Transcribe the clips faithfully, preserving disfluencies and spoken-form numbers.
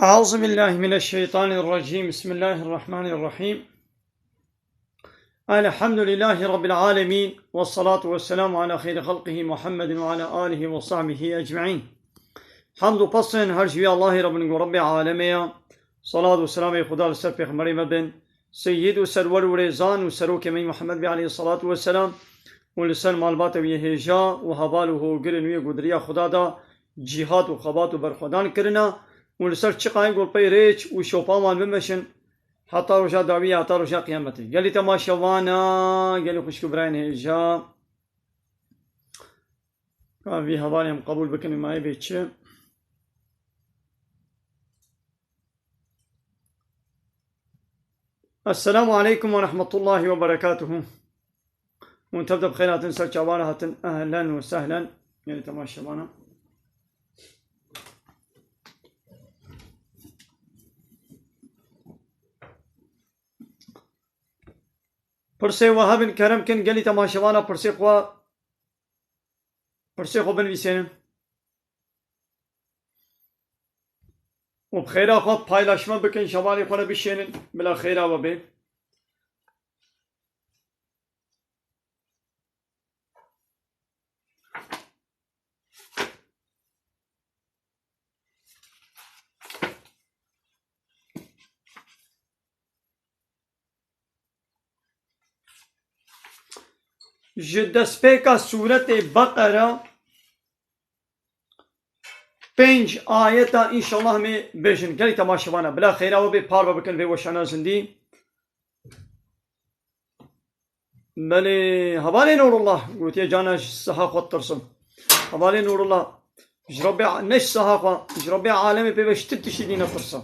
أعوذ بالله من الشيطان الرجيم. بسم الله الرحمن الرحيم. الحمد لله رب العالمين. والصلاة والسلام على خير خلقه محمد وعلى آله وصحبه أجمعين. Hamd û pesên her ji wî Allahê re bin ku Rebbê alemê ye. Salat û selamê Xuda li ser pêxemberê me bin. Seyyid û serwer û rêzan û serokê me Muhammed bê aleyhissalatu vesselam û li ser malbata wî hêja û heval û hogirên wî ku di riya Xuda de cîhad û xebat û berxwedan kirine û li ser çiqayê ku li pey rêç û şopa wan bimeşin heta roja dawî ya, heta roja qiyametê. Gelî temaşevana, gelî xwişk û birayên hêja. Ka vî hevalê em qebûl bikin, ma ê bê çi? Esselamu aleykum ve rahmetullahi ve berekatuhu. Hûn tev de bi xêr hatin, ser çavan hatin. Ehlen ve sehlen. Gelî temaşevana. Pirsê we hebin, kerem kin, gelî temaşevana pirsê xwe, pirsê xwe binivîsênin. Û bi xêra xwe paylaşma bikin, ji hevalê xwe re bişênin, bila xêra we bê. Ji destpêka sûretê Beqere pênc ayeta înşallah em ê bêjin. Gelî temaşevana, bila xêra we bê, parve bikin vê weşana zindî. Belê, hevalê Nûrullah, gotiye cana ji siha xwe tirsim. Hevalê Nûrullah, ji Rebbê, ne ji siha xwe, ji Rebbê alemê pê ve ji ti tiştî dî netirsa.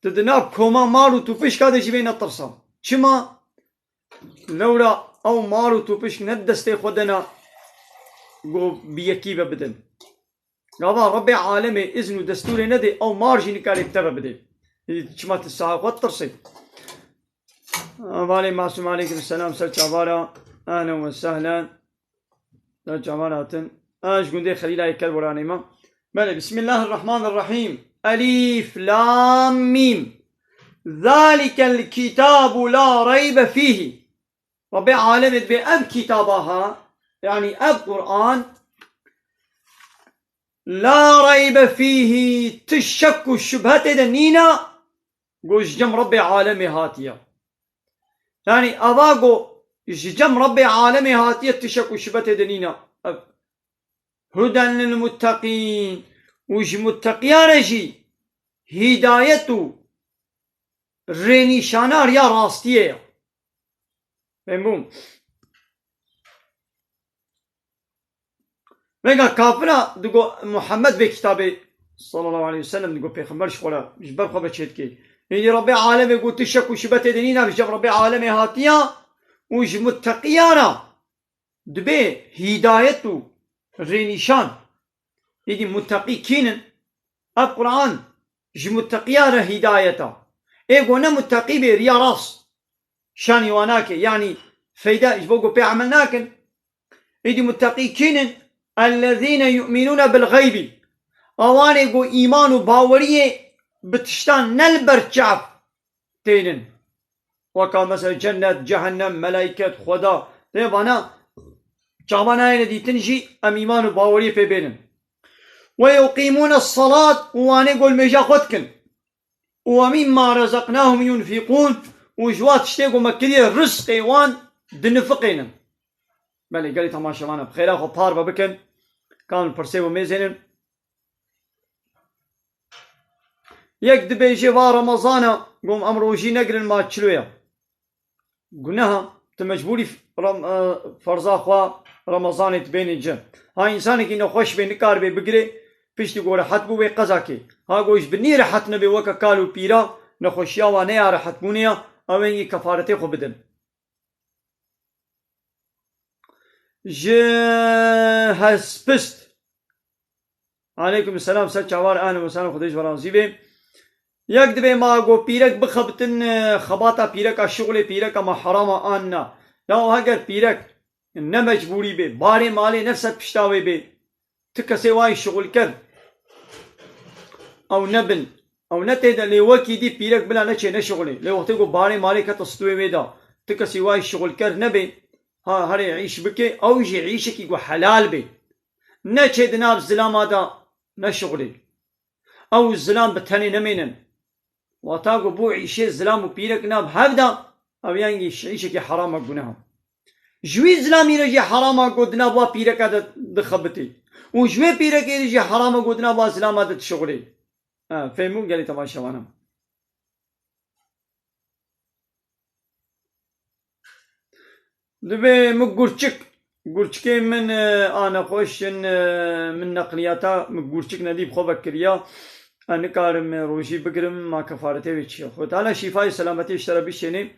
Tu di nav koma mar û tûpişka de jî bê netirsa. Çima? Lewra ew mar û tûpişk ne destê xwe de ne ku bi yekî ve bidin. Gava Rebbê alemê izn û destûrê nedê, ew mar jî nikare bi te ve bidê. Çima tu saha xwe tirsê? Hevalê Masûm, aleykum selam, ser çavara. Ehlen ve sehlen. Ser çavara hatin. Ez ji gundê Xelîlayê Kelboranê me. Belê, Bismillahirrahmanirrahîm. Elîf, Lam, Mîm. Zalikel kitabu la reybe fîhî. Rebbê alemê dibê ev kitaba ha, yanî ev Qur'an, la reybe fîhî, ti şek û şubhe tê de nîne, ku ji cem Rebbê alemê hatiye. Yanî eva ku ji cem Rebbê alemê hatiye, ti şek û şubhe tê de nîne. Ev huden lil mutteqîn, û ji mutteqiyan re jî hîdayet û rênîşana riya rastiyê ye. Fehmbûn? Vêga kafira digo Muhammed vê kitabê sallallahu aleyhi ve sellem digo pêxember ji xwe re ji ber xwe ve çêdikê. Êdî Rebbê alemê got tu şek û şibetê de nîna, ji cem Rebbê alemê hatiya û ji mutteqiyan re dibê hîdayet û rênîşan. Êdî mutteqî kîn in? Ev Quran ji mutteqiya re hîdayet a. Ê go ne mutteqî bê, riya rast şanî wan nake. Yanî feyde ji bo ku pê emel nakin. Êdî mutteqî kîn in? Ellezîne yu'minûne bil xeybî. Awanê ku îman û baweriyê bi tiştan ne li ber çav tênin. Weka mesela cennet, cehennem, melaiket, Xweda. Dê vana çava nayêne dîtin jî em îman û baweriyê pê bênin. Ve yuqîmûne salat, û wanê gol mêja xwe dikin. Û ve mîmma rezeknahum yunfîqûn, û ji wa tiştê ku me kiriye rizqê wan dinifiqênin. Belê, gelî temaşevan e, bi xêra xwe parve bikin. Kan pirsê we mêzênin. Yek dibêje va Remezan e, gom em rojî negirin ma çilo ye. Guneh e, tu mecbûrî rem-, e, ferza xwe Remezanê dibênî ci. Ha însanekî nexweş bê, nikaribê bigirê, piştî ku rehet bû wê qeza kê. Ha ku ji binî rehet nebe weke kal û pîra, nexweşiya wan ne ya rehetbûnê ye, ew ê yî kefaretê xwe bidin. Ji hespist. Aleykum selam, ser çavar, ehlen ve sehlen, Xwedê ji we razî be. Yek dibê ma go pîrek bixebitin, e, xebata pîreka, şixulê pîreka ma herama an na? Ya heger pîrek ne mecbûrî bê, barê malê ne ser pişta wê bê, ti kesê wayî şixulker ew nebin, Ew ne tê de lê wekî dî pîrek bila neçê neşixulê. Lê wextê ku barê malê kete stûyê wê de, ti kesî wayî şixulker nebe, ha herê îş bike, ew jî îşekî ku helal be. Neçê di nav zilama de neşixulê. Ew zilam bi tenê nemênin. Wata ku bo îşê zilam û pîrek nav hev de, ew yengî ş-, îşekî herama guneha. Ji wî zilamî re jî herama ku di nav wa pîreka de dixebitê. Û ji wê pîrekê re jî herama ku di nav wa zilama de dişixulê. Ha, fêhm bû gelê temaşevana. Divê min gurçik, gurçikê min, e, a nexweş in, e, min neqliyata min gurçik nedî bi xwe vekiriya. Ez nikarim, e, rojî bigirim, ma kefaretê wê çi ye? Xwe Teala şîfayê selametê ji te re bişênê.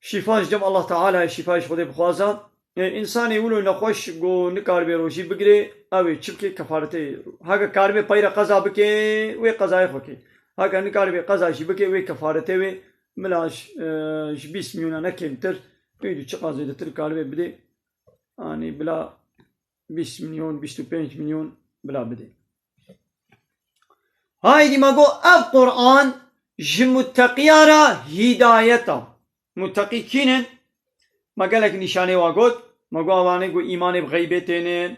Şîfa ji cem Allah Teala ye, şîfa ji Xwedê bixwaza. E, însanê wilo nexweş ku nikaribe rojî bigire, ew ê çi bike, kefaretê. Heke karibe peyre qeza bike, wê qezayê xwe ke. Heke nikaribe qeza jî bike, wê kefaretê wê bila ji, e, ji bîst milyona ne kêmtir, pênc û çiqa zêdetir karibe bide. Anî bila bîst milyon, bîst û pênc milyon bila bide. Haydî me got, ev Qur'an ji mutteqiya re hîdayet e. Mutteqî kî ne? Me gelek nîşanê wa got. Me got, ewanê ku îmanê bi xeybê tênin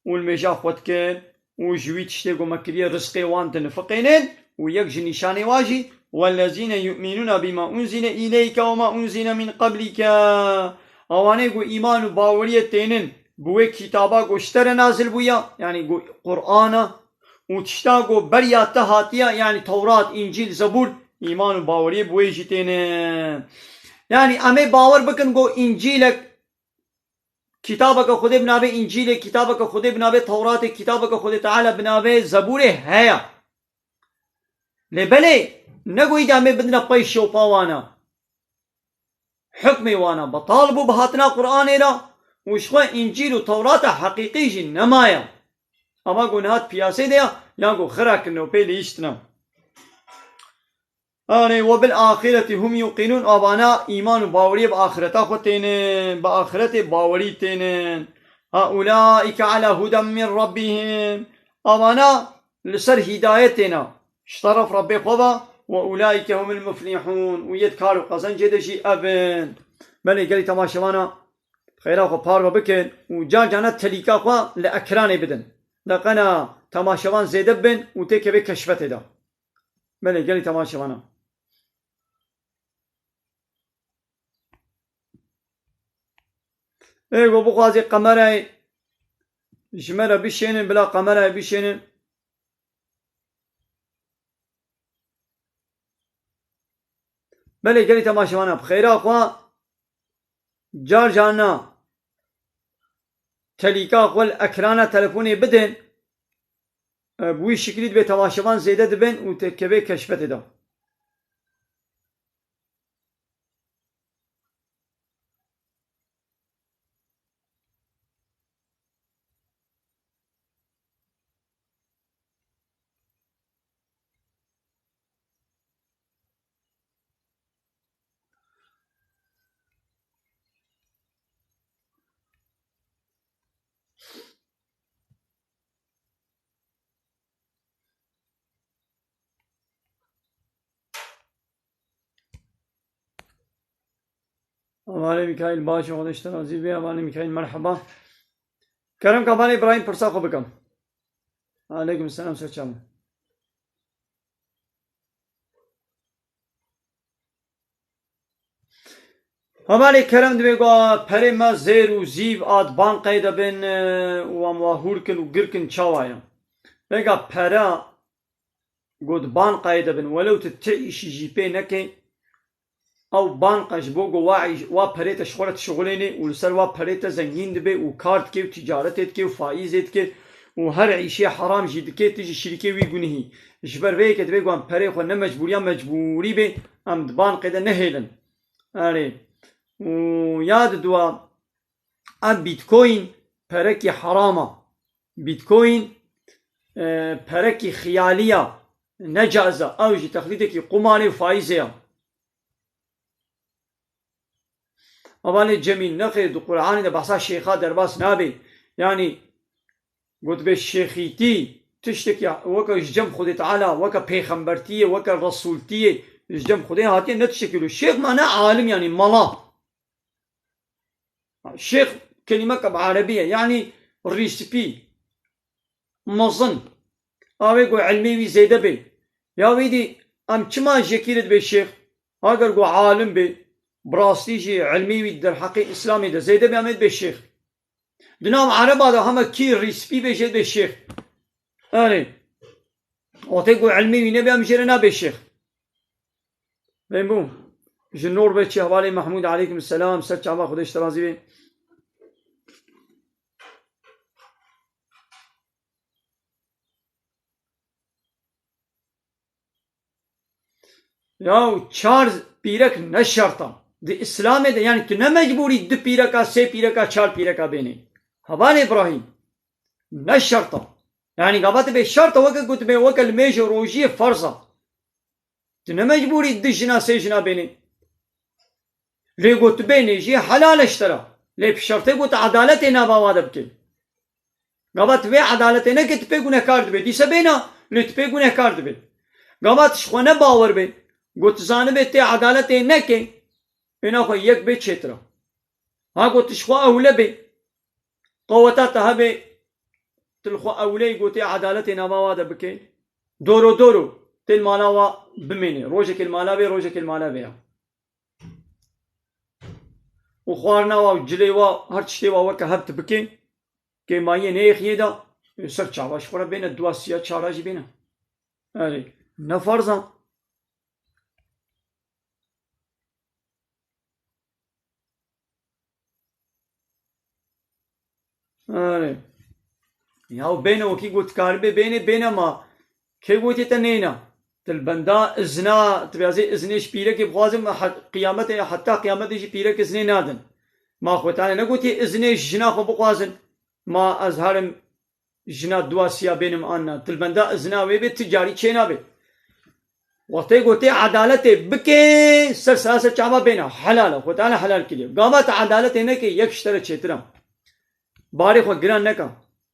û li mêja xwe dikin û ji wî tiştê ku me kiriye rizqê wan dinifiqênin û yek ji nîşanê wa jî, "Wellezîne yu'minûne bîma unzîle îleyke we ma unzîle min qeblîke." Ewanê ku îman û baweriyê tênin bi wê kitaba ku ji te re nazil bûya, yanî ku Qur'an e, û tişta ku beriya te hatiye, yanî Tewrat, Încîl, Zebûr, îman û baweriyê bi wê jî têne. Yanî em ê bawer bikin ku Încîlek, kitabeke Xwedê bi navê Încîlê, kitabeke Xwedê bi navê Tewratê, kitabeke Xwedê Teala bi navê Zebûrê heye. Lê belê, ne ku îda em ê bidine pey şopa wana. Hukmê wana betal bû bi hatina Qur'anê re û ji xwe Încîl û Tewrata heqîqî jî nemaye. Ava ku nihat piyasê de ya, ya ku xira kirine û pê lihiştine. Anê, "Ve bil ahireti hum yuqinûn", avana îman û baweriyê bi axireta xwe tênin, bi axiretê bawerî tênin. "Ha ulaike ala huden min rabbihim." Avana li ser hîdayetê ne, ji teref Rebbê xwe ve, "Ve ulaike humul muflihûn", û yê di kar û qezencê de jî ev in. Belê gelî temaşevana xeyra xwe parve bikin û car carna telîka xwe li ekranê bidin. Leqena temaşevan zêde bibin û têkevê keşfetê de. Belê gelî temaşevana. Ê, ku bixwazî qemerayê ji me re bişênin, bila qemerayê bişênin. Belê gelî temaşevana bi xeyra xwe car carna telîka xwe li ekrana telefonê bidin. E, bi wî şiklî dibê temaşevan zêde dibin û têkevê keşfetê de. Hevalê Mîkaîl baş û xweş te razî bê. Hevalê Mîkaîl merheba. Kerem ka hevalê Îbrahîm pirsa xwe bikim. Aleykum selam, ser çav. Hevalê kerem dibê ku perê me zêr û zîv a di bankê de bin, e, û em wa hûr kin û gir kin çawa ye? Vêga pere ku di bankê de bin, welew tu ti îşî jî pê nekê, ew banka ji bo ku wa îş-, wa perê te ji xwe re dişixulênê û li ser wa perê te zengîn dibe û kar dike û ticaretê dike û faîzê dike û her îşê heram jî dike, tu jî şirîkê wî gunihî. Ji ber vê yekê divê ku em perê xwe ne mecbûriya mecbûrî bê, em di bankê de nehêlin. Erê. Û ya di dua, ev Bitcoin perekî heram e. Bitcoin, e, perekî xiyalî ya, ne caiz e. Ew jî texlîdekî qumarê û faîzê ya. Hevalê Cemîl, nexêr, di Qur'anê de behsa şêxa derbas nabe. Yanî, gotibê şêxîtî, tiştekî weke ji cem Xwedê Teala, weke pêxembertiyê, weke resûltiyê ji cem Xwedê hatiye, ne tiştekî wilo. Şêx mane alim, yanî mala. Şêx kelîmeke bi erebî ye, yanî rîspî, mezin. Avê ku ilmê wî zêde bê. Ya wî dî em çima jekî re dibe şêx? Eger ku alim bê, bi rastî jî ilmê wî derheqê Îslamê de zêde bê, em ê dibe şêx. Di nav ereba de hema kî rîspî bê jê dibe şêx. Erê. Wextê ku ilmê wî nebê, em jê re nabê şêx. Bên bû. Ji Norveçê hevalê Mehmûd, aleykum selam, ser çava, Xwedê ji te razî bê. Ya çar pîrek ne şert a. Di Îslamê de, yanî tu ne mecbûrî du pîreka, sê pîreka, çar pîreka bênê. Hevalê Îbrahîm, ne şert a. Yanî gava tu bê şert a, weke ku tu bê weke limêj û rojiyê ferz a. Tu ne mecbûrî du jina, sê jina bênê. Lê got tu bênê jî helal e ji te re. Lê bi şertê got tu edaletê nava wa de bikê. Gava tu vê edaletê neke, tu pê gunehkar dibê. Dîse bêna, lê tu pê gunehkar dibê. Gava tu ji xwe ne bawer bê. Got tu zanibê tê edaletê neke. Êna xwe yek bê çêtir e. Ha got tu ji xwe ewle bê. Qeweta te hebe, tu li xwe ewleyî gotê edaletê nava wa de bike. Doro doro, tê li mala wa bimêne. Rojekê li mala bê, rojekê li mala vê ya. Û xwarina wa û cilê wa, her tiştê wa weke hev tu bike. Kêmayiyê neyêxiyê de, ê, ser çava ji xwe re bêne, dua siya çara jî bêne. Erê, ne farz a. Erê. Ya bêne wekî got karibê bêne, bêne ma kê gotiye te nêna? Til benda izna, tu biyazê iznê ji pîrekê bixwazin, me het-, qiyametê, heta qiyametê jî pîrek iznê nadin. Ma xwe tane negotiye iznê ji jina xwe bixwazin. Ma ez herim jina dua siya bênim an na. Til benda izna wê bê, ti carî çê nabe. Wextê gotê edaletê bike, ser sera ser çava bêna. Helal e. Xwe Teala helal kiriye. Gava te edaletê neke, yek ji te re çêtir e. Barê xwe giran neke.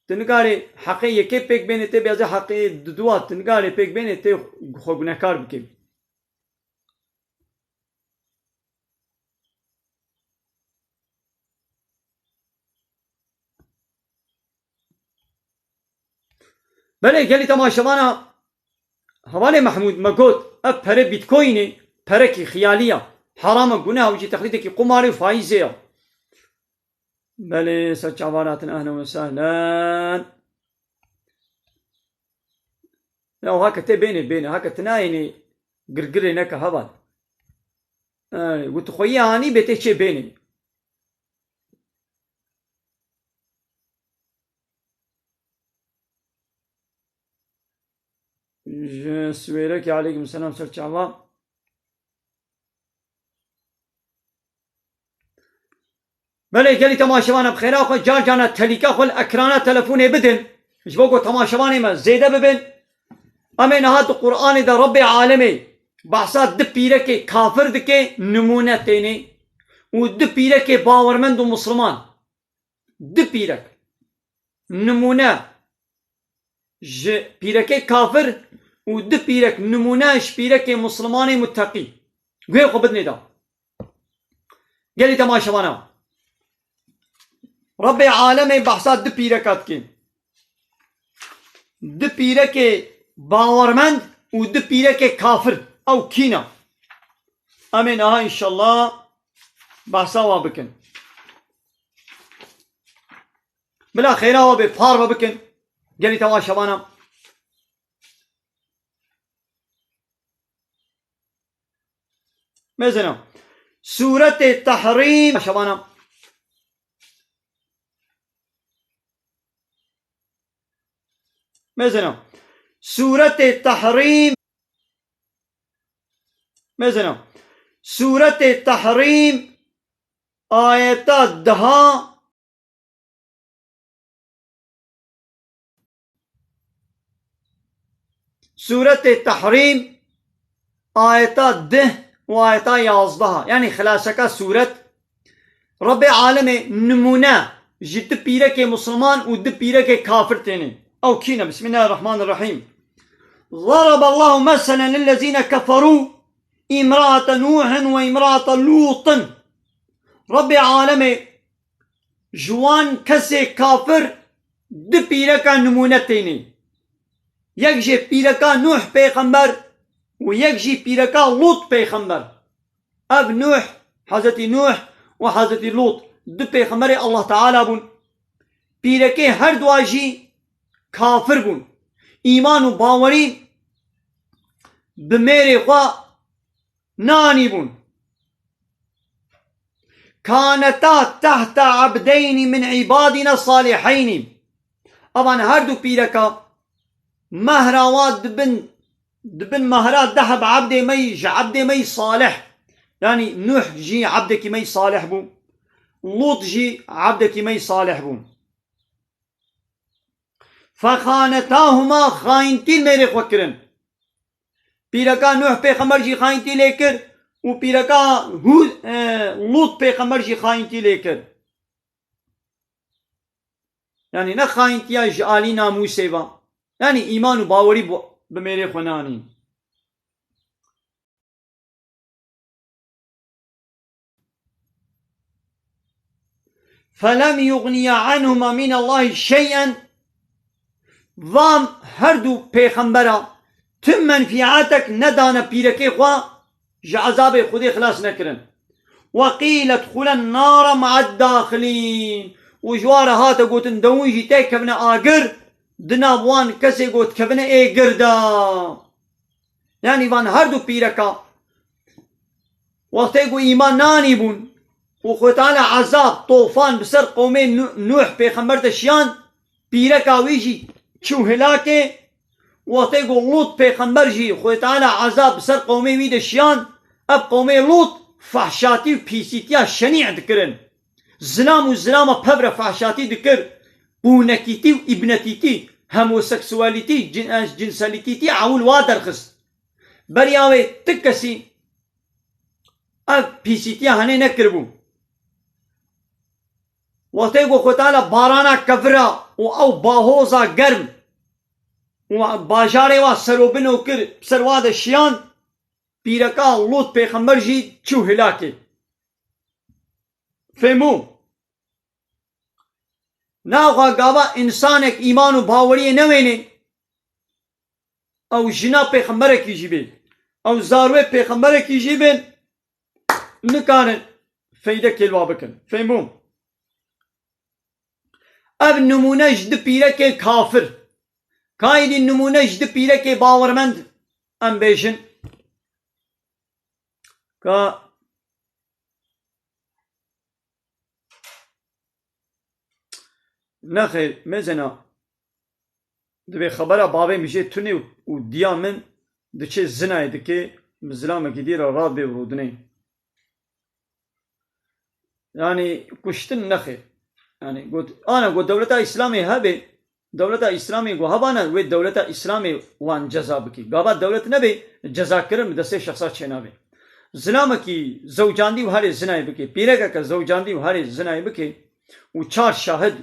Tu nikarê heqê yekê pêk bênê, tê bêze heqê diduwa. Tu nikarê pêk bênê, tê xwe gunehkar bikê. Belê gelî temaşevana, hevalê Mehmûd, me got, ev pere Bitcoinê, perekî xiyalî ya. Heram e, guneh e, û jî texlîdekî qumarê û faîzê ya. Belê, ser çavan hatin, ehlen we sehlen. Ya heke tê bênê, bênê. Heke tu nayênê, girgirê neke heval. Ey, û tu xweyî anî bê tê çê bênê. Ji Swêrekê, aleykum selam, ser çava. Belê gelî temaşevana bi xêra xwe, car carna telîka xwe li ekrana telefonê bidin. Ji bo ku temaşevanê me zêde bibin. Em ê niha di Qur'anê de Rebbê alemê behsa du pîrekê kafir dike, nimûne tênê. Û du pîrekê bawermend û misliman. Du pîrek. Nimûne ji pîrekê kafir û du pîrek nimûne ji pîrekê mislimanê muteqî. Guhê xwe bidinê da. Gelî temaşevana. Rebbê alemê behsa du pîreka dike. Du pîrekê bawermend û du pîrekê kafir. Ew kî ne? Em ê niha înşallah behsa wa bikin. Bila xêra we bê, parve bikin. Gelî temaşevana. Mezina. Sûretê Tehrîm. Şevana. Mezina. Sûretê Tehrîm. Mezina. Sûretê Tehrîm. Ayeta deha. Sûretê Tehrîm, ayeta deh û ayeta yazdeha. Yanî xilaseka sûret. Rebbê alemê nimûne ji du pîrekê misliman û du pîrekê kafir têne. Ew kî ne? Bismillahirrahmanirrahîm. Zaraballahu meselen lillezîne keferû imraate Nûhin ve imraate Lûtin. Rabbê alemê ji wan kesê kafir du pîreka nimûne tênê. Yek ji pîreka Nûh pêxember û yek jî pîreka Lût pêxember. Ev Nûh, Hezretî Nûh û Hezretî Lût du pêxemberê Allah Teala bûn. Pîrekê her dua jî kafir bûn. Îman û bawerî bi mêrê xwe nanîbûn. Kaneta tehta abdeynî min îbadîne saliheyni. Evan her du pîreka mehra wa dibin, dibin mehra deheb ebdê me yî, ji ebdê me yî salih. Yanî Nuh jî ebdekî me yî salih bû. Lut jî ebdekî me yî salih bû. Fexanetahuma, xayintî li mêrê xwe kirin. Pîreka Nuh pêxember jî xayintî lê kir û pîreka Hûd, e, Lut pêxember jî xayintî lê kir. Yanî ne xayintiya ji alî namûsê ve. Yanî îman û bawerî bi, bi mêrê xwe nanîn. فَلَمْ يُغْنِيَا عَنْهُمَا مِنَ اللّٰهِ شَيْئًا. Vam her du pêxembera tu menfîatek nedane pîrekê xwe, ji ezabê Xwedê xilas nekirin. وَقِيلَ ادْخُلَا النَّارَ مَعَ الدَّاخِلِينَ. Û ji wan re hate gotin, de hûn jî tê kevine agir, di nav wan kesê got kevine ê gir de. Yanî van her du pîreka wextê ku îman nanîbûn û Xwedê Teala ezab, tofan bi ser qewmê Nu-, Nuh pêxember de şiyan, pîreka wî jî çû hilakê. Wextê ku Lut pêxember jî Xwedê Teala ezab bi ser qewmê wî de şiyan, ev qewmê Lut fehşatî û pîsîtiya şenî dikirin. Zilam û zilama pevre fehşatî dikir, qûnekîtî û îbnetîtî, homoseksualîtî, cin-, e, cinselîtîtî ewil wa derxist. Beriya wê ti kesî ev pîsîtiya henê nekiribû. Wextê ku Xwedê Teala barana kevira û ew bahoza germ û bajarê wa serobino kir, ser wa de şiyan, pîreka Lut pêxember jî çû hilakê. Fêmû. Naxa gava însanek îman û baweriyê newênê, ew jina pêxemberekî jî bê, ew zarwê pêxemberekî jî bên, nikarin feydekê li wa bikin. Fêmû. Ev nimûne ji di pîrekê kafir. Ka êdî nimûne ji di pîrekê bawermend em bêjin. Ka Nexêr, mezena. Divê xebera bavê min jê tune û, û diya min diçe zinayê dike, bi zilamekî dî re radibê û rûdinê. Yanî kuştin nexêr. Yanî got, ana got dewleta Îslamê hebe, dewleta Îslamê ku hebana, wê dewleta Îslamê wan ceza bike. Gava dewlet nebe, cezakirin bi destê şexsa çênabe. Zilamekî zewcandî û herê zinayê bike, pîrekeke zewcandî û herê zinayê bike û çar şahid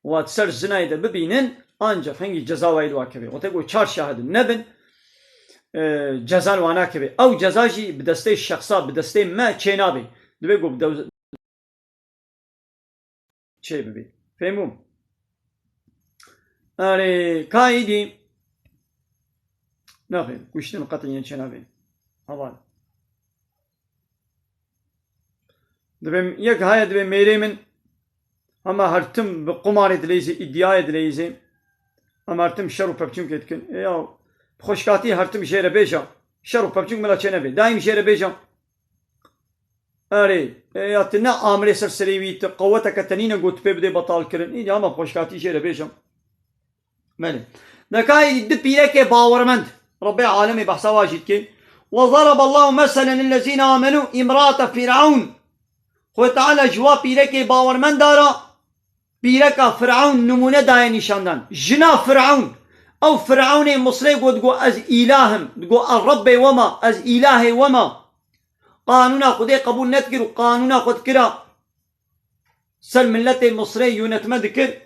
wa di ser zinayê de bibînin, ancaq hingî ceza wayê li wa keve. Wextê ku çar şahid nebin, e, ceza li wa nakeve. Ew ceza jî bi destê şexsa, bi destê me çênabe. Dibe ku bi dew-, çê bibî. Fêmû. Erê, ka êdî. Naxê, kuştin qetî yên çênabê. Heval. Dibê yek haya dibê mêrê min, hema her tim bi qumarê dileyzê, îddiayê dileyzê. Hema her tim şer û pevçûnkê dikin. E ya, bi xweşkatî her tim jê re bêja. Şer û pevçûnk mila çênebê. Daîm jê re bêja. Erê, e, ya tu ne amirê ser serê wî, tu qeweteke te nîne got tu pê bidê betal kirin. Îdî hema xweşkatî jê re bêjim. Belê. Dekayî di pîrekê bawermend. Rebbê alemê behsa wa jî dike. Ve zaraballahu meselen lillezîne amenû îmrate Fîr'ewn. Xwedê Teala ji wa pîrekê bawermend dara, pîreka Firewn nimûne daye nîşandan. Jina Firewn, ew Firewnê Misrê got, digot, "Ez îlah im." Digot, "Ez Rebbê we me, ez îlahê we me." Qanûna Xwedê qebûl nedikir û qanûna xwe dikira ser miletê Misrê yûnetme dikir.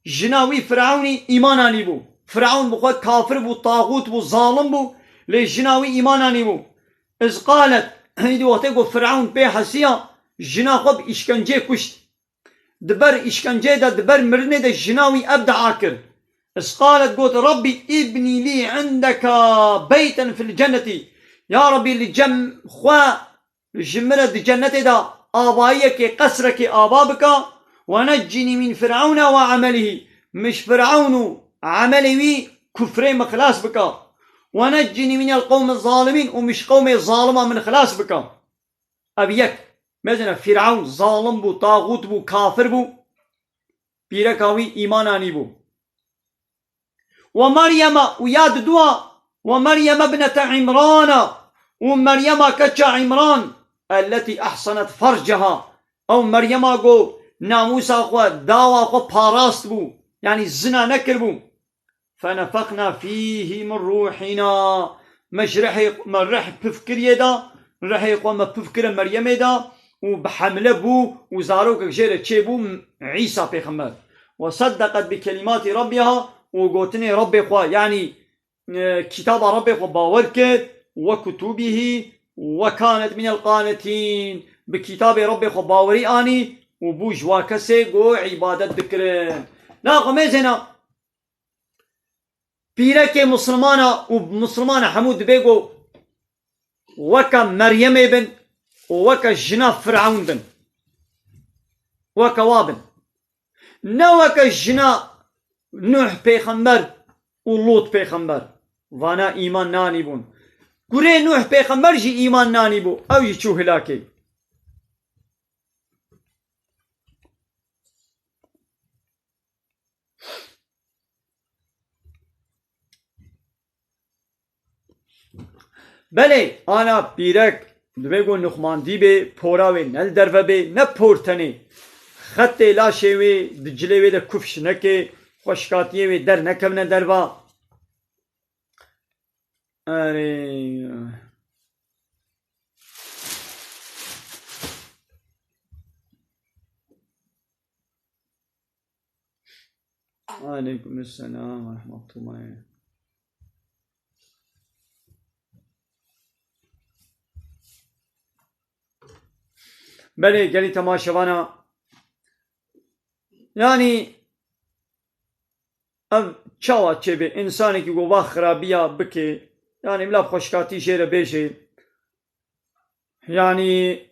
Jina wî Firewnî îman anîbû. Firewn bi xwe kafir bû, taxût bû, zalim bû, lê jina wî îman anîbû. Iz qalet, îdî wextê ku Firewn pê hesiya, jina xwe bi îşkencê kuşt. Di ber îşkenceyê de, di ber mirinê de jina wî ev dua kir. Iz qalet, got, Rabbî îbnî lî indeke beyten fil cennetî. Ya Rabbî, li cem xwe ji min re di cennetê de avayiyekê, qesrekê ava bike. Ve neccînî min Firewn ve emelihî. Min ji Firewn û emelê wî, kufrê min xilas bike. Ve neccînî minel qewmi zalimîn, û min ji qewmê zalima min xilas bike. Ev yek, mezina Firewn zalim bû, taxût bû, kafir bû. Pîreka wî îman anîbû. Ve Meryema, û ya didua, ve Meryem ibnete Îmrana, û Meryema keça Îmran, elletî ehsenet ferceha, ew Meryema ku namûsa xwe, dawa xwe parast bû, yanî zina nekiribû. Fenefexna fîhî min rûhîna. Me ji rihê, me rih pif kiriye da, rihê xwe me pif kire Meryemê da û bi hemle bû û zarokek jê re çêbû, Îsa pêxember. Ve seddeqet bi kelîmatî Rabbiha, û gotinê Rabbê xwe, yanî, e, kitaba Rabbê xwe bawer kir, ve kutubîhî, ve kanet minel qanetîn. Bi kitabê Rabbê xwe bawerî anî û bû ji wa kesê ku îbadet dikirin. Naxwe mêzêna, pîrekê misilmana û misilmana hemû dibê ku weke Meryemê bin û weke jina Firewn bin. Weke wa bin. Ne weke jina Nuh pêxember û Lut pêxember. Vana îman nanîbûn. Kurê Nuh pêxember jî îman nanîbû. Ew jî çû hilakê. Belê, ana pîrek divê ku nuxmandî bê, pora wê ne li derve bê, ne por tenê. Xetê laşê wê di cilê wê de kufş neke, xweşkatiyê wê dernekevne derva. Erê. Aleykum selam ve rahmetullah. Belê, gelî temaşevana, yanî ev çawa çêbe, însanekî ku va xirabiya bike, yanî bila xweşkatî jê re bêje, yanî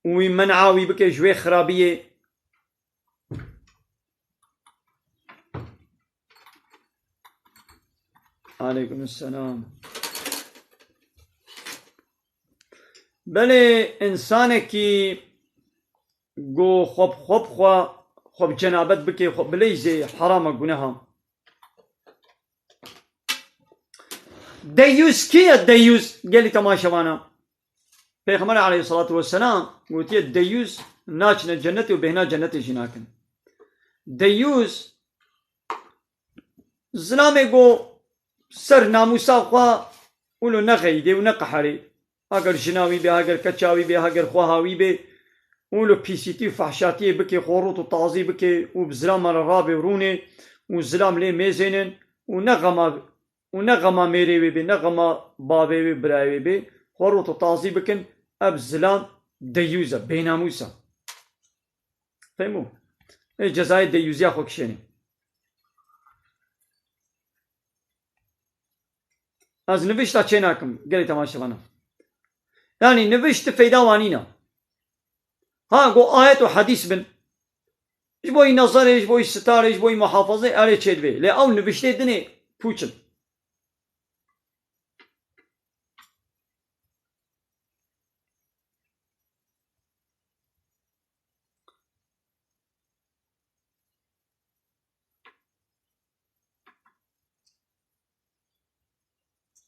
wî men'a wî bike ji wê xirabiyê. Aleykum selam. Belê însanekî ku xwe bi xwe bi xwe, xwe bi cenabet bike, xwe bileyzê, herama, guneha. Deyûz kî ye? Deyûz, gelî temaşevana. Pêxember aleyhissalatu vesselam gotiye, deyûz naçine cennetê û bêhna cennetê jî nakin. Deyûz zilamê ku ser namûsa xwe wilo nexeyîdê û neqeherê. Heger jina wî bê, heger keça wî bê, heger xweha wî bê, û li pîsîtî û fehşatiyê bike, xwe rût û tazî bike û bi zilaman re rabê û rûnê û zilam lê mêzênin û ne xema, û ne xema mêrê wê bê, ne xema bavê wê, birayê wê bê, xwe rût û tazî bikin, ev zilam deyûz e, bênamûs e. Fehmû? Ê cezayê deyûziya xwe kişênê. Ez nivişta çê nakim, gelê temaşevana. Yanî nivişt ti feyda wa nîna. Ha, go ayet û hedîs bin. Ji bo yî nezerê, ji bo yî sitarê, ji bo yî muhafazê erê çêdibê. Lê ew niviştê dinê pûç in.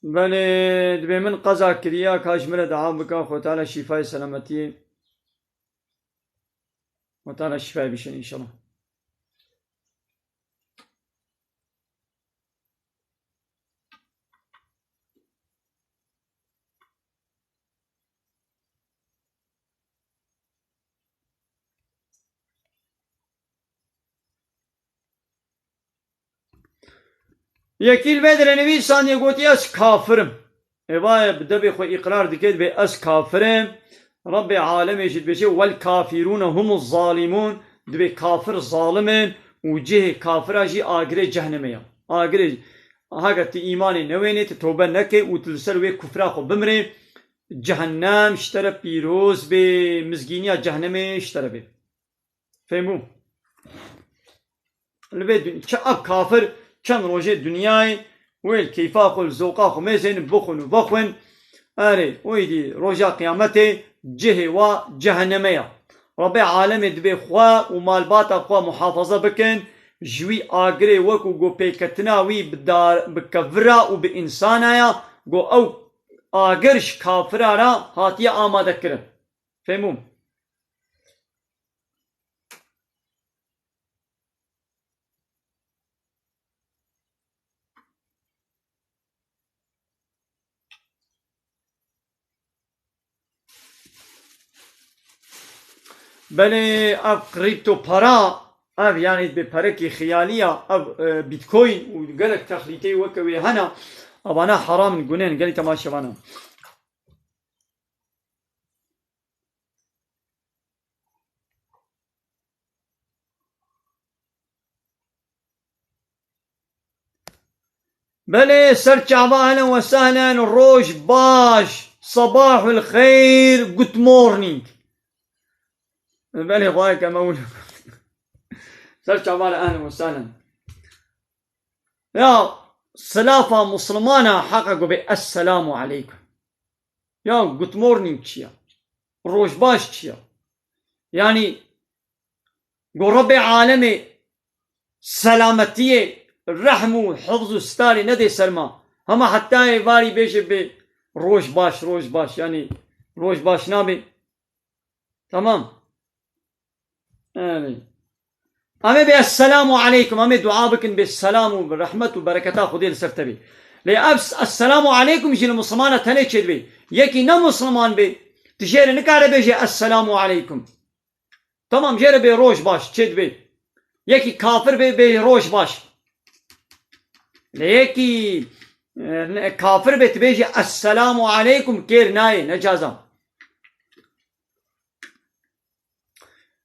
Belê, dibê min qeza kiriya, ka ji min re dua bika, Xwe Teala şîfayê selametiyê, Xwe Teala şîfayê bişên înşallah. Yekî li vê derê nivîsandiye, gotiye, ez kafir im. Ê va bi debê xwe îqrar dike, dibê ez kafir im. Rebbê alemê jî dibêje, "Wel kafirûne humu zalimûn." Dibê kafir zalim in û cihê kafira jî agirê cehnemê ya. Agirê, heke tu îmanê newênê, tu tobe nekê û tu li ser wê kufra xwe bimirê, cehennem ji te re pîroz bê, mizgîniya cehnemê ji te re bê. Fehmû? Li vê dun-, çi ev kafir çend rojê dinyayê wê li keyfa xwe, li zoqa xwe mêzên bixwin û vexwin. Erê, û êdî roja qiyametê cihê wa ceheneme ya. Rebê alemê dibê xwe û malbata xwe muhafaza bikin, ji wî agirê wekû ku pêketina wî bi dar, bi kevira û bi însana ya, ku ew agir ji kafira re hatiye amadekirin. Fehmûm. Belê, ev kripto para, ev, yanî, bi perekî xiyalî ya, ev, e, Bitcoin û gelek texlîteyî weke wê hene, evana heram in, guneh in, gelî temaşevana. Belê, ser çava, ehlen we sehlen, roj baş, sabahul xeyr, good morning. Belê, xwayê ke me wilo. Ser çava, ehlen we sehlen. Ya, silafa muslimana heqa ku bê, "Esselamu aleykum." Ya, good morning çi ya? Roj baş çi ya? Yanî, ku Rebbê alemê selametiyê, rehm û hifz û starê nedê ser ma. Hema heta êvarî bêje bê, "Roj baş, roj baş." Yanî, roj baş nabê. Tamam. Erê. Em ê bê esselamu aleykum, em ê dua bikin bê selam û rehmet û bereketa Xwedê li ser te bê. Lê ev s-, esselamu aleykum jî li Mislimana tenê çêdibê. Yekî ne Misliman bê, tu jê re nikare bêje esselamu aleykum. Tamam, jê re bê roj baş, çêdibê. Yekî kafir bê, bê roj baş. Lê yekî, e, ne, kafir bê, tu bêje esselamu aleykum, kêr nayê, ne caza.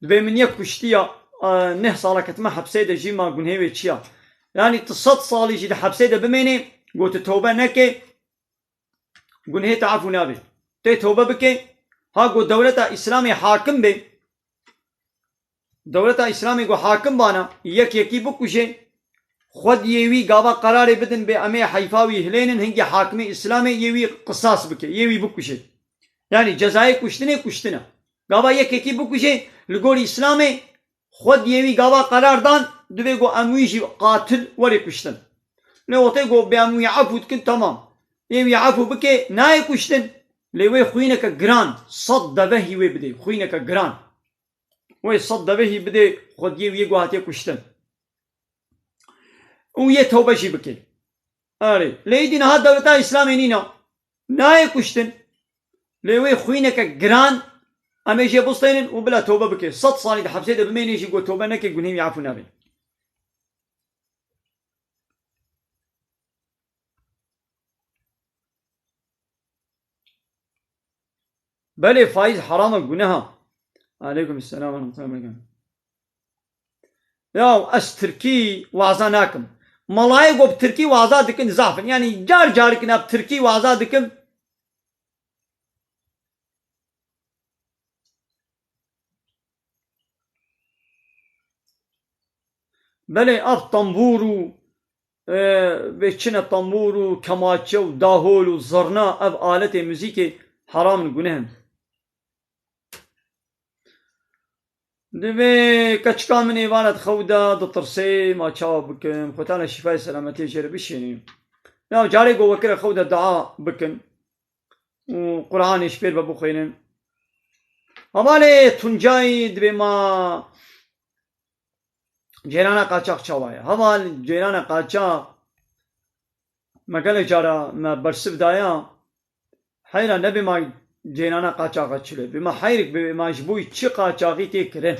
Dibê min yek kuştiya, e, neh sala ketime hepsê de jî ma gunhê wê çi ya? Yanî tu sed salî jî di hepsê de bimênê, got tu tewbe neke, gunhê te efû nabe. Tê tewbe bike, ha got dewleta Îslamê hakim be, dewleta Îslamê got hakim bana, yek yekî bikuje, xwediyê wî gava qerarê bidin bê em ê heyfa wî hilênin, hingî hakimê Îslamê yê wî qisas bike, yê wî bikuje. Yanî cezayê kuştinê kuştin e. Gava yekekî bikuje, li gorî Îslamê xwediyê wî gava qerar dan, divê ku em wî jî qatil werê kuştin. Lê wextê ku bê em wî efû dikin, temam. Ê wî efû bike, nayê kuştin. Lê wê xwîneke giran, sed devehî wê bidê, xwîneke giran. Wê sed devehî bidê xwediyê wî yê ku hatiye kuştin. Û yê tewbe jî bike. Erê. Lê êdî niha dewleta Îslamê nîna. Nayê kuştin. Lê wê xwîneke giran em ê jê bistênin û bila tewbe bike. Sed salî di hepsê de bimênê jî ku tewbe neke, gunhê wî efû nabe. Belê, faiz heram e, guneh e. Aleykum selam ve rahmetullahi ve berekatuhu. Ya ez tirkî waza nakim. Malayê ku bi tirkî waza dikin zaf in. Yanî car carikin bi tirkî waza dikim. Belê, ev tembûr û, e, vê çi ne, tembûr û kemaçe û dahol û zirna, ev aletê muzîkê heram in, guneh in. Divê keçika min êvara di xew de ditirsê, ma çawa bikim? Xwetana şîfayê selametiyê jê re bişênî. Ya carê ku wekire xew de dua bikin û Qur'anê ji pêr ve bixwînin. Hevalê Tuncayî, divê ma ceyrana qaçax çawa ye? Heval, ceyrana qaçax me gelek cara me bersiv daya. Heyra nebê ma ceyrana qaçaxa çi le? Bê ma heyrik bê ma ji bo çi qaçaxî tê kirin?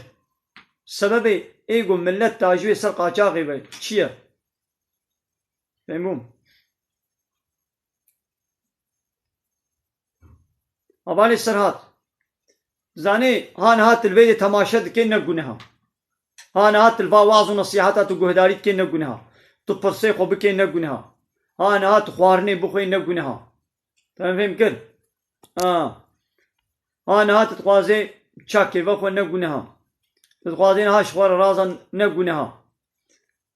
Sebebê ê ku millet tajî wê ser qaçaxê be çi ye? Fehmûm. Hevalê Serhat. Zanê, ha niha tu li vê de temaşe dikê ne guneha. Ha niha tu li va waz û nesîheta tu guhdarî dikê ne guneha. Tu pirsê xwe bikê ne guneha. Ha niha tu xwarinê bixwê ne guneha. Te min fêm kir? Ha. Ha niha tu dixwazê çakê vexwe ne guneha. Tu dixwazê niha ji xwe re razan ne guneha.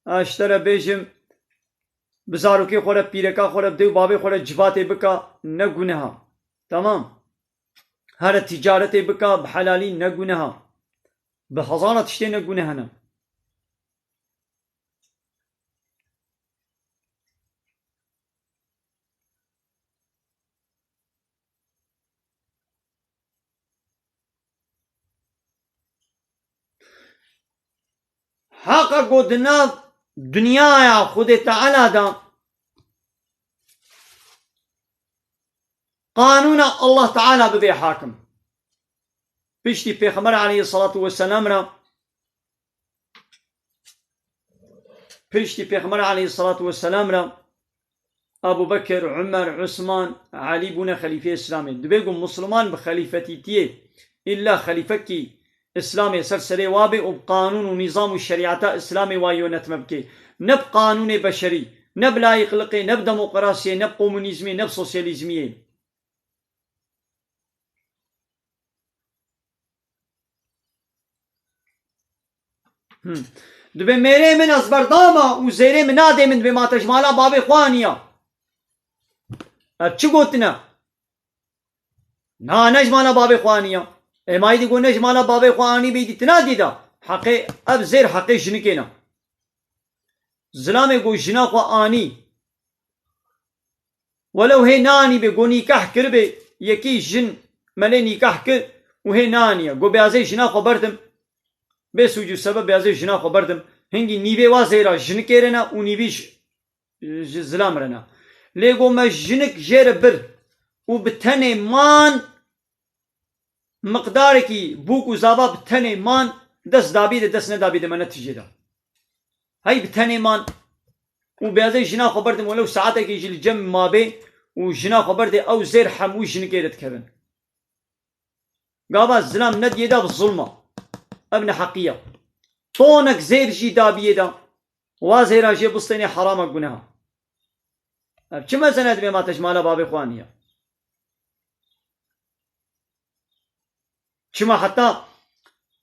Ez ji te re bêjim, bi zarokê xwe re, pîreka xwe re, bi dê û bavê xwe re civatê bika, ne guneha. Tamam. Here tîcaretê bika, bi helalî, ne guneha. Bi hezara tiştê ne guneh ne. Heqa ku di nav dinyaya Xwedê Teala de qanûna Allah Teala bibe hakim. Piştî Pêxember aleyhissalatu vesselam re Piştî Pêxember aleyhissalatu vesselam re Ebu Bekir, Umer, Usman, Elî bûne xelîfeyê Îslamê. Dibê ku Musliman bi xelîfetîtiyê îlla xelîfekî Îslamê ser serê wa bê û bi qanûn û nîzam û şerîeta Îslamê wa yönetme bike. Ne bi qanûnê beşerî, ne bi layîqliqê, ne bi demokrasiyê, ne bi komunîzmê, ne bi sosyalîzmiyê. Hmm. Dibê mêrê min ez berdama û zêrê min nadê min dibê ma te ji mala bavê xwe aniya. Ev çi gotine? Na, ne ji mala bavê xwe aniya. Ê ma îdî got ne ji mala bavê xwe anî bê îdî tina dîda. Heqê ev zêr heqê jinikê ne. Zilamê got jina xwe anî. Welew hê nanî bê, go nîkah kiribê, yekî jin melê nîkah kir û hê naniye. Go bê ez ê jina xwe berdim. Bê sûc û sebeb bê ez ê jina xwe berdim. Hingî nîvê wa zêra jinikê re ne û nîvî ji, ji zilam re ne. Lê go me jinik jê re bir û bi tenê man. Miqdarekî bûk û zava bi tenê man, dest dabî de, dest nedabî de me netijê da. Hey bi tenê man û bê ez ê jina xwe berdim welew saetekî jî li cem mabê û jina xwe berdê ew zêr hemû jinikê re dikevin. Gava zilam nediyê da bi zulma. Ev neheqiya. Tonek zêr jî dabiyê da. Wa zêra jê bistênê herama guneha. Ev çi mezene dibê ma te ji mala bavê xwe aniye? Çima heta,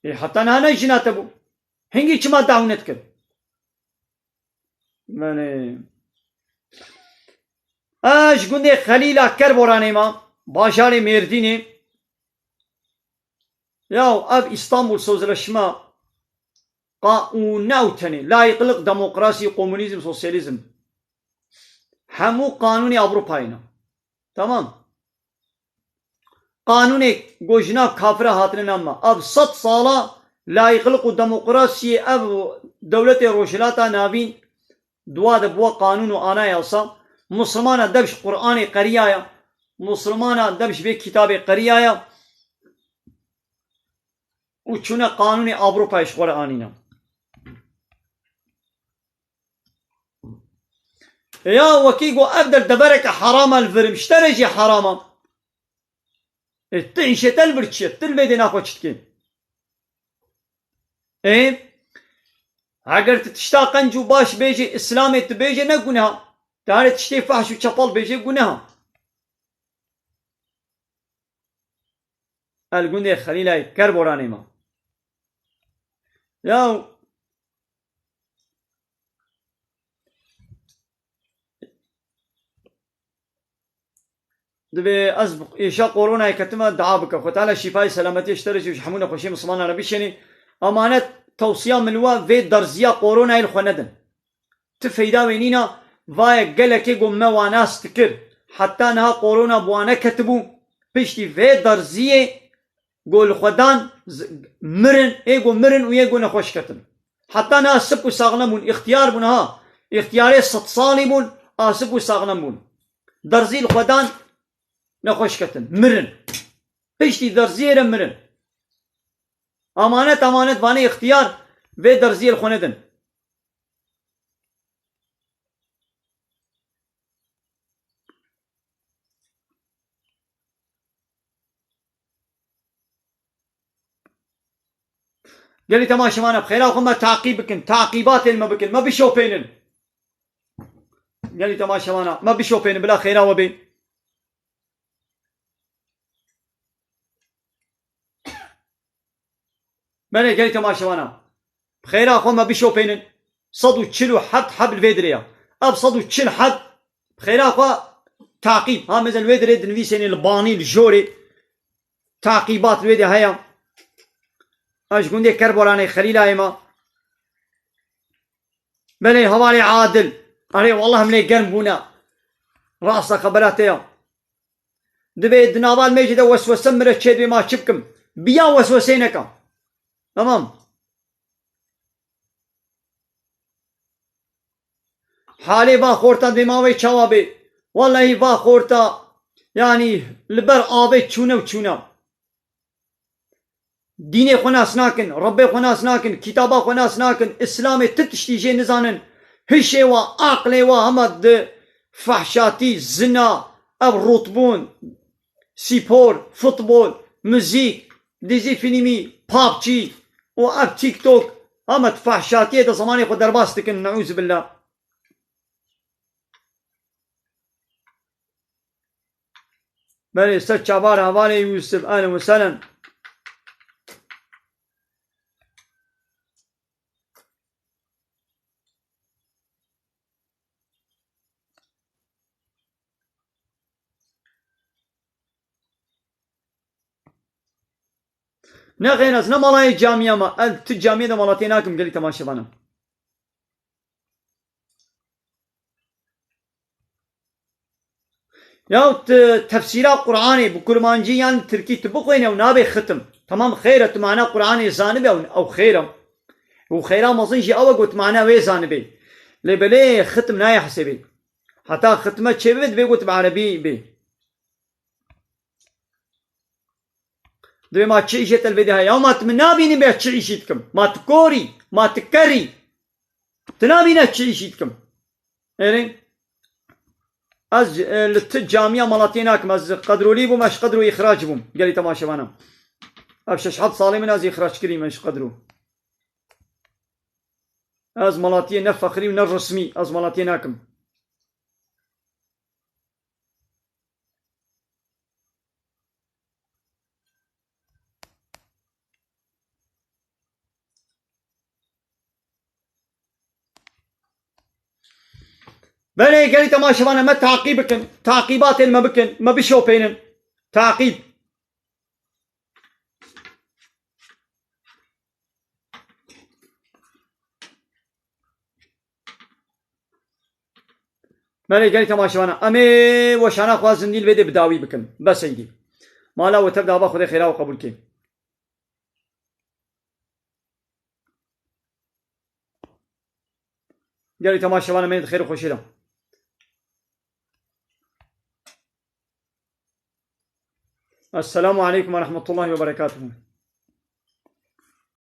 ê, heta niha ne jina te bû? Hingî çima dawnet kir? Menê. Ez ji gundê Xelîla Kerboranê ma, bajarê Mêrdînê. Yaw, ev Îstanbul sözleşme qa û ne ew tenê. Layıklık, demokrasi, komunîzm, sosyalîzm. Hemû qanûnê Ewropayê ne. Tamam. Qanûnê ku ji nav kafira hatine nav me. Ev sed sala layıklık û demokrasiyê ev dewletê Rojhilata Navîn dua de bûa qanûn û anayasa. Musulmana dev ji Qur'anê qeriyaya. Musulmana dev ji vê kitabê qeriyaya. Û çûne qanûnê Ewropayê ji xwe re anîne. Ya wekî got ev der devereke herama li vir im, ji te re jî herama. Ê, tu îşê te li vir çi ye? Tu li vê dêna xwe çi dikê? Ê, eger tu tişta qenc û baş bêjî, Îslamê tu bêjê ne guneha. Tu herê tiştê fehş û çepal bêjê guneha. El gundê Xelîlayê Kerboranê ma. Ya Divê ez bi êşa koronayê ketime dua bike. Xwe Teala şîfayê selametiyê ji te re jî û ji hemû nexweşiyê Mislimanan re bişênê. Emanet tewsiya min wa vê derziya koronayê li xwe nedin. Ti feyda wê nîna, vaye gelekê go me wa nas dikir. Heta niha korona bi wa neketibû. Piştî vê derziyê go li xwe dan, z-, mirin, ê go mirin û yê go nexweş ketin. Heta niha sip û saxlem bûn, îxtiyar bûn ha. Îxtiyarê sed salî bûn, a sip û saxlem bûn. Derzî li xwe dan, nexweş ketin, mirin. Piştî derziyê re mirin. Amanet, amanet, vanê îxtiyar vê derziyê li xwe nedin. Gelî temaşevana, bi xêra xwe me taqîb bikin, taqîbatên me bikin, me bişopênin. Gelî temaşevana, me bişopênin, bila xêra we bê. Belê gelî temaşevana. Bi xêra xwe me bişopênin. Sed û çil û heft heb li vê dirê ya. Ev sed û çil heb bi xêra xwe taqîb. Ha, mesela li wê dirê dinivîsênê li banî, li jorê. Taqîbat li wê de heye. Ez ji gundê Kerbolanê Xelîlayê me. Belê hevalê Adil. Erê, wallah em lê germ bûne. Rast e, xebera te ya. Dibê di nava limêjê de weswese min re çêdibê, ma çi bikim? Biya weswesê neka. Tamam. Halê va xorta dê ma wê çawa bê? Wellahî va xorta, yanî li ber avê çûne û çûne. Dînê xwe nas nakin, Rebbê xwe nas nakin, kitaba xwe nas nakin, Îslamê ti tiştî jê nizanin. Hişê wa, aqlê wa hema di fehşatî, zina, ev rûtbûn, spor, futbol, muzîk, dizî fîlmî, pabcî û ev TikTok, hema di fehşatiyê de zemanê xwe derbas dikin, neûzubillah. Belê ser çavara hevalê Yûsif, ehlen we sehlen. Ne xêr, ez ne malayê camiya me. Ez ti camiyê de malatiyê nakim, gelî temaşevana. Ya tu tefsîra Qur'anê bi kurmancî yan tirkî tu bixwîne û nabê xitim. Tamam, xêr e, tu mana Qur'anê zanibe û ew xêr e. Û xêra mezin jî ew e got mana wê zanibe. Lê belê xitim nayê hesêbê. Heta xitime çêbibe, divê got bi erebî bê. Divê ma çi îşê te li vê de heye? Ya ma tu min nabînî bê çi îşî dikim? Ma tu korî? Ma tu kerî? Tu nabîne çi îşî dikim? Erê? Ez, e, li ti camiya malatiyê nakim. Ez qedrolî bûm, ez ji qedro îxrac bûm. Gelî temaşevana. Ev şeş heft salê min ez îxrac kirî me ji qedro. Ez malatiyê ne fexrî û ne resmî. Ez malatiyê nakim. Belê, gelî temaşevana me taqîb bikin. Taqîbatên me bikin. Me bişopênin. Taqîb. Belê gelî temaşevana, em ê weşana xwe zindî li vê dê bi dawî bikin. Bes eydî. Mala we tev de ava Xwedê xêra we qebûl kê. Gelî temaşevana me di xêr û xweşê de. Esselamu aleykum ve rahmetullahi ve berekatuhu.